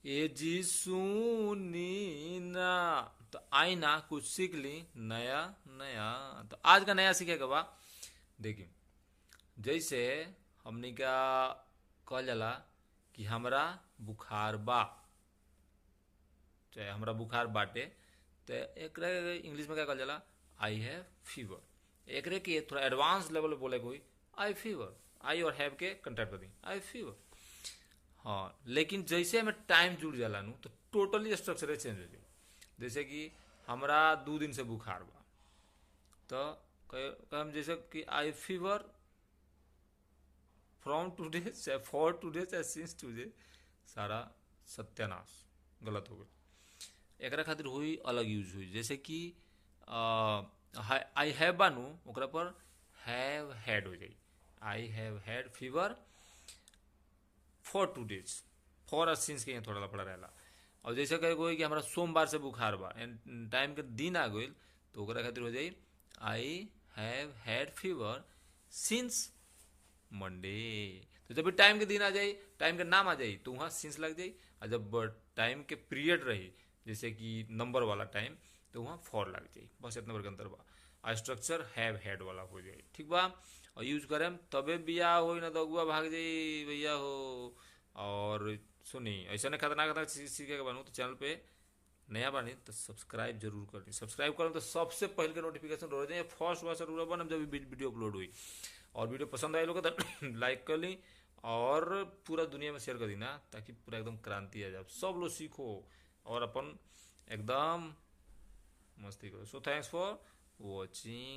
ए जी सुनी ना, तो आई ना कुछ सीख ली नया नया। तो आज का नया सीखे के बा, देखी जैसे हमनी का कहल जाला कि हमरा बुखार बा, चाहे हमरा बुखार बाटे, तो एकरा इंग्लिश में क्या कहल जाला? I have fever. एकरे के थोड़ा एडवांस लेवल पे बोले कोई आई फीवर, आई और have के कंट्रैक्ट कर दी, आई फीवर। हाँ, लेकिन जैसे हमें टाइम जुड़ जाला नु, तो टोटली स्ट्रक्चर चेंज हो जाए। जैसे कि हमरा 2 दिन से बुखार बा, तो हम जैसे कि आई फीवर फ्रॉम टुडे, चाहे फॉर टुडे, चाहे सिंस टुडे, सारा सत्यानाश, गलत हो गई। एकरा खातिर हुई अलग यूज हुई। जैसे कि I have बानू, ओकरा पर have had हो जाई। I have had fever for 2 days। For और सिंस के यहाँ थोड़ा लफड़ा रहेला। और जैसे कहे कोई कि हमारा सोमवार से बुखार बा, एंड टाइम के दिन आ गई, तो ओकरा खातिर हो जाई I have had fever since Monday। तो जब भी टाइम के दिन आ जाए, टाइम के नाम आ जाए, तो वहाँ सिंस लग जाए। और जब टाइम के पीरियड रही, जैसे कि नंबर वाला टाइम, तो वहाँ फॉर लग जाए। बस इतना बड़का अंतर बा। आ स्ट्रक्चर have had वाला हो जाए, ठीक बा? और यूज करेम तबे बियाह हो, ना तो अगुआ भाग जाई भैया हो। और सुनी, ऐसा नहीं खतरनाक खतरनाक सीखे के बनू, तो चैनल पे नया बानी तो सब्सक्राइब जरूर कर ली। सब्सक्राइब करें तो सबसे पहले के नोटिफिकेशन हो जाए, फर्स्ट बार जरूर बन जब भी वीडियो अपलोड हुई। और वीडियो पसंद आए लोग तो लाइक कर ली और पूरा दुनिया में शेयर कर दी ना, ताकि पूरा एकदम क्रांति आ जाए, सब लोग सीखो और अपन एकदम मस्ती करो। So thanks for watching.